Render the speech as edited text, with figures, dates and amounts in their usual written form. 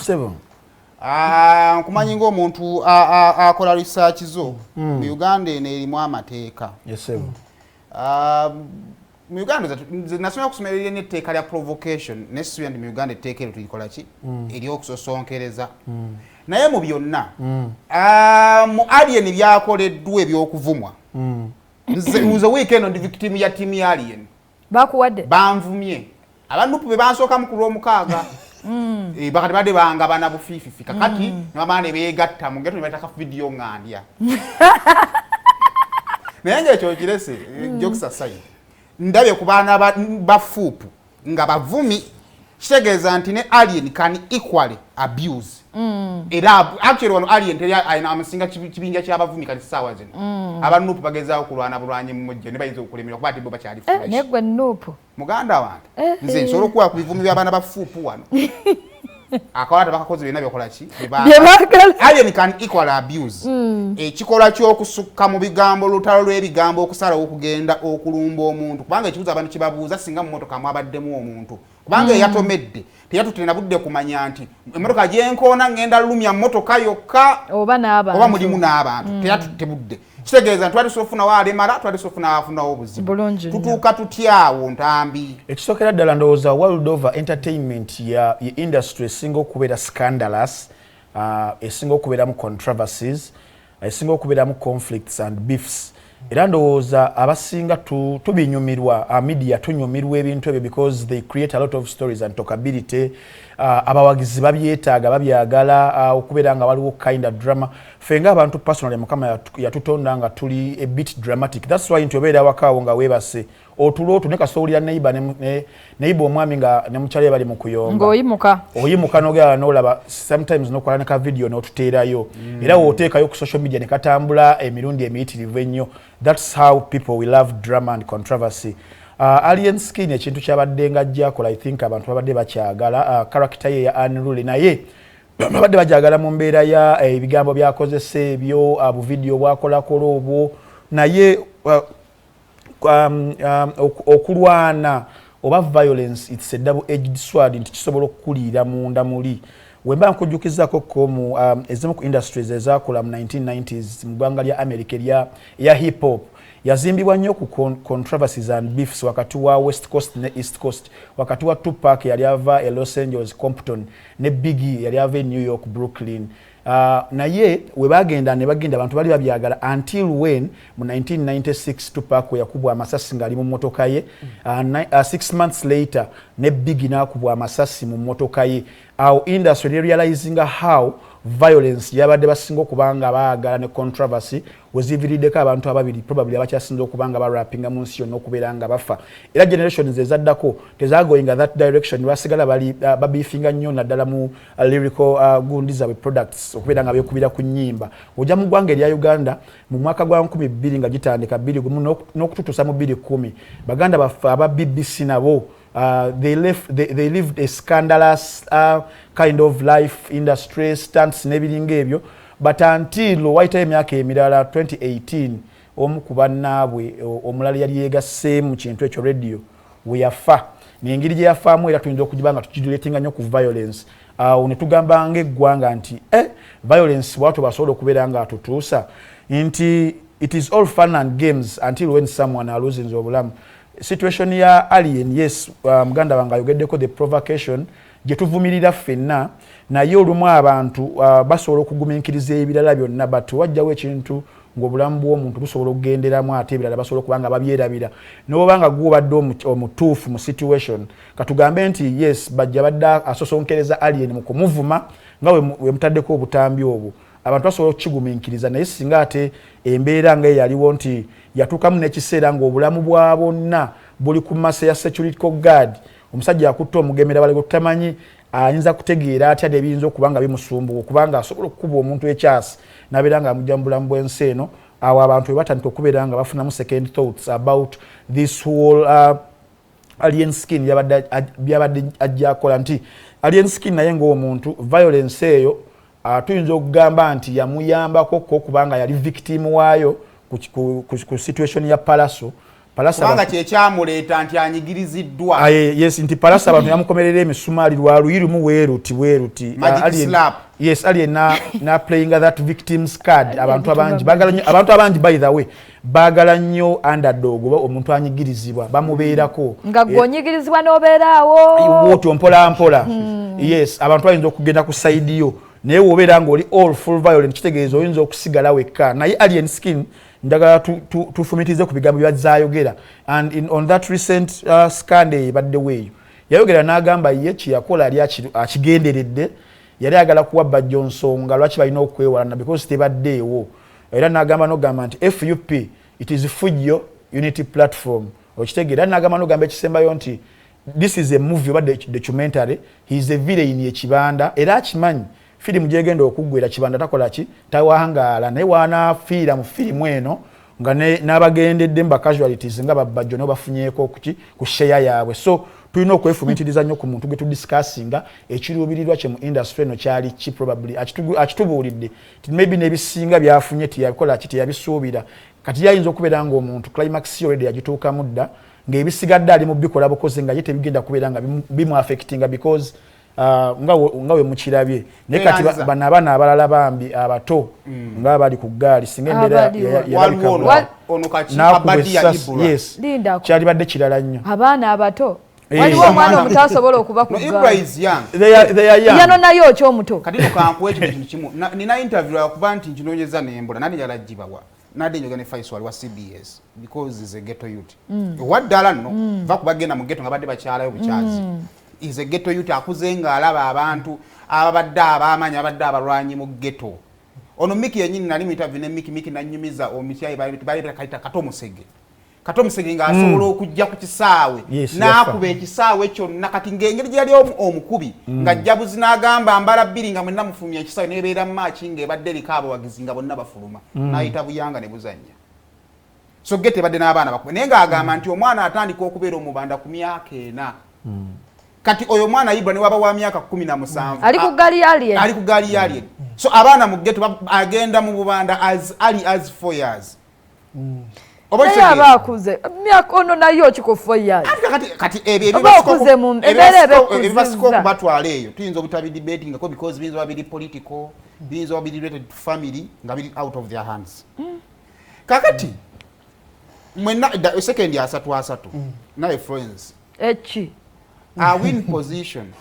Sebo. Ah, nkumanyi ng'omuntu akola research zo. Mu Uganda eno erimu amateeka. Yes, sebo. Ah, mu Uganda nze nasomera kusomera erina etteeka lya provocation, naye sisuubira nti mu Uganda etteeka eryo tulikola ki ery'okusosonkereza. Naye mu byonna, ah, mu Alien byakoleddwa ebyokuvumwa, nze wiiki eno ndi victim ya team ya Alien. Bakuwadde? Banvumye aba NUP be bansookamu ku Lwomukaaga. Eh, bakati badde bangabana bufiififi, kakati ne bamala ne beegatta mu ghetto ne bataka vidiyo nga ndya. Naye ngaekyo kirese, jokes aside, ndabye ku baana ba FUP nga bavumi, kitegeeza nti ne Alien can equally abuse. Era actually wano Alien teri alina amusinga kibinja ky'abavumi. Kati ssaawa zino aba NUP bagezaawo kulwana bulwanyi mu mujje ne bayinza okulemerwa kuba ate bo bakyali Eh, fresh. Naye gwe NUP. Muganda wange, Eh, nze eh. nsobola okuwa ku bivumi by'abaana ba FUP wano, akawala tebakakoze byonna byakola ki. Bye baagala. Alien can equal abuse. Ekikolwa ky'okusukka mu bigambo, olutalo lw'ebigambo, okusalawo okugenda okulumba omuntu, kubanga ekibuzo abantu kyebabuuza, singa mu motoka mwabaddemu omuntu, kubanga eyatomedde teyatutte na budde kumanya nti emmotoka gyenkoona ngenda lumya motoka yokka oba n'abantu. Oba mulimu n'abantu. Teyatutte budde, kitegeeza nti twali sofunawo alemala, twali sofunawo afunawo obuzibu. Bulungi nnyo. Tutuuka tutyawo, Ntambi? Ekisookera ddala, ndowooza world over entertainment ya industry esinga okubeera scandalous, esinga okubeeramu controversies, esinga okubeeramu conflicts and beefs. Era ndowooza abasinga tubinyumirwa, media tunyumirwa ebintu ebyo because they create a lot of stories and talkability. Abawagizi babyetaaga, babyagala, okubeera nga waliwo kind of drama. Ffe ng'abantu personally, Mukama yatutonda nga tuli a bit dramatic. That's why nti obeera awakaawo nga weebase otulo otu ne kasita owulira neighbor neighbor omwami nga ne mukyala we bali mu kuyomba, ng'oyimuka. Oyimuka nogera nolaba, sometimes nokola ne ka video notuteerayo. Era wooteekayo ku social media ne katambula emirundi emiyitirivu ennyo. That's how people, we love drama and controversy. Alien Skin ekintu kyabadde nga ajjakola, I think abantu babadde bakyagala character ye ya unruly, naye babadde bagyagala mu mbeera ya ebigambo byakozesa ebyo, buvidiyo bwakolakola obwo. Naye okulwana oba violence, it's a double edged sword, nti kisobola okukuliira munda muli. Wemba nkujjukizako ko mu ezimu ku industries ezakola mu 1990s mu ggwanga lya America eya hip hop, yazimbibwa nnyo ku controversies and beefs wakati wa West Coast ne East Coast, wakati wa Tupac yali ava e Los Angeles, Compton, ne Biggie yali ava e New York, Brooklyn. Naye we bagenda ne bagenda, abantu bali babyagala until when mu 1996 Tupac we yakubwa amasasi ng'ali mu mmotoka ye. 6 months later ne Biggie n'akubwa amasasi mu mmotoka ye. Awo industry ne realizinga how violence yabadde basinga okuba nga baagala ne controversy weziviiriddeko abantu ababiri probably abakyasinza okuba nga barapinga mu nsi yonna okubeera nga bafa. Era generations ezaddako tezagoinga that direction, basigala bali babifinga nnyo, naddala mu lyrical gundi zaabwe, products, okubeera nga beekubira ku nnyimba. Ojja mu ggwanga erya Uganda mu mwaka gwa 2000 nga gitandika 21 n'okututuusa mu 210, baganda baffe aba BBC nabo they lived a scandalous kind of life, industry stunts n'ebiringa ebyo. But until wayitayo emyaka emirala, 2018, omu ku bannaabwe omulala yali yeegasseemu kintu ekyo, Radio, we yafa, nengeri gye yafaamu era tuyinza okugiba nga tukidiretinga nnyo ku violence. Awo ne tugamba ng'eggwanga nti violence bwatyo basobola okubeera nga atutuusa nti it is all fun and games until when someone alosinze obulamu. Situation ya Alien, yes, muganda wange ayogeddeko the provocation gye tuvumirira ffenna, naye olumu abantu basobola okugumiikiriza ebirala byonna, but wajjawo ekintu ng'obulamu bw'omuntu busobola okugenderamu, ate ebirala basobola okuba nga babyerabira noba nga gwobadde omutuufu mu situation. Katugambe nti yes, bajja badde asosonkereza Alien mu kumuvuma nga we mutaddeko obutambi obwo, abantu basobola okukigumiikiriza. Naye singa ate embeera nga eyaliwo nti yatuukamu n'ekiseera ng'obulamu bwa bonna buli ku masa ya security guard, omusajja akutte omugemera, balego tutamanyi ayinza kutegeera atya nebiyinza okuba nga bimusumbuwa, okubanga asobola okukuba omuntu ekyasi nabeera nga amugja mu bulamu bw'ensi eno. Awo abantu we batandika okubeera nga bafunamu second thoughts about this whole Alien Skin byabadde ajja akola, nti Alien Skin naye ng'omuntu violence eyo, tuyinza okugamba nti yamuyambako ko kubanga yali victim waayo ku situation ya Palaso. Pallaso Kubanga kyekyamuleeta nti anyigiriziddwa. Aye, yes, nti Pallaso abantu yamukomerera emisumaali lwa luyi lumu weeruti bweruti. Magic slap. Yes, Alien na playing that victims card. Abantu abangi baagala nnyo, abantu abangi, by the way, baagala nnyo underdog oba omuntu anyigirizibwa, bamubeerako. Nga gwe onyigirizibwa n'obeeraawo. Wotyo mpola mpola. Yes, abantu bayinza okugenda ku side yo, naye wobeera ng'oli all full violent, kitegeeza oyinza okusigala wekka. Naye Alien Skin, njagala tufumitize ku bigambo byazayogera and on that recent scandal ebaddewo eyo, yayogera n'agamba ye kyeyakola yali akigenderedde, yali ayagala kuwa Bajjo nsonga lwaki balina okwewalana because tebaddeewo. Era n'agamba n'ogamba nti FUP, it is Fujjo Unity Platform, okitegeera? Era n'agamba n'ogamba ekisembayo nti this is a movie oba documentary, he is a villain ekibanda, era akimanyi firimu gyegenda okuggwera Kibanda takola ki, tawangaala, naye wanaafiira mu firimu eno nga n'abagendedde mu bacasualties nga Babajjo nabo bafunyeeko kuki ku share yaabwe. So tulina okwefumitiriza nnyo ku muntu gwe tudiscussinga, ekiruubirirwa kye mu industry eno kyali ki. Probably akitubuulidde nti maybe n'ebisinga byafunye teyabikola ki, teyabisuubira. Kati yayinza okubeera ng'omuntu climax already yagituukamu dda, ng'ebisigadde ali mu bikola bukozi, nga ye tebigenda kubeera nga bimu affectinga because nga we mukirabye. Naye kati bano abaana abalala bambi abato nga bali ku ggaali, singa embeera Waliwo ono kaki n'akuba Abadia essasi, Ibra. Yes. Lindako. Kyalibadde kirala nnyo. Abaana abato, waliwo omwana omuto asobola okuba ku No, Ibra ggaali? is young. They are young. Yano naye okyomuto. Kati no kankuwa ekintu kintu kimu. Nina interview akuba nti nkinoonyeza nembula nandi njala gibawa, nadde njogera ne Faisal wa CBS because is a ghetto youth owaddala nno va kubagenda mu ghetto nga badde bakyalayo bukyazi. Is a ghetto youth, akuze ng'alaba abantu ababadde ab'amaanyi, abadde abalwanyi mu ghetto. Ono Miki yennyini, nali mu interview ne Miki, Miki nanyumiza omukyayi bali kayita Katomusege, Katomusege ng'asobola okujja ku kisaawe n'akuba ekisaawe kyonna. Kati ng'engeri gye yali omukubi ng'ajja buzi n'agamba mbala bbiri nga mwenna mufulumya ekisaawe, nebeera match ng'ebadde eriko abawagizi nga bonna bafuluma, n'ayita buyanga ne buzannya. So ghetto ebadde n'abaana bakuba, naye ng'agamba nti omwana atandika okubeera omubanda ku myaka 4. Kati oyo omwana Ibra ne waba wa myaka 17, Ali ku ggaali ya Alien. Ali ku gaali ya Alien. So abaana mu ghetto agenda mu bubanda as early as 4 years. Oba Naye okitegeera? aba akuze myaka, ono naye okiko 4 years. Ate kati ebyo Oba okuze mu embeera eba ebibasika ekuzizza. okubatwala eyo tuyinza obutabidebatingako because biyinza oba biri political, biyinza oba biri related to family nga biri out of their hands. Kakati mwenna sekendi 30 30, naye friends, Eki? are we in position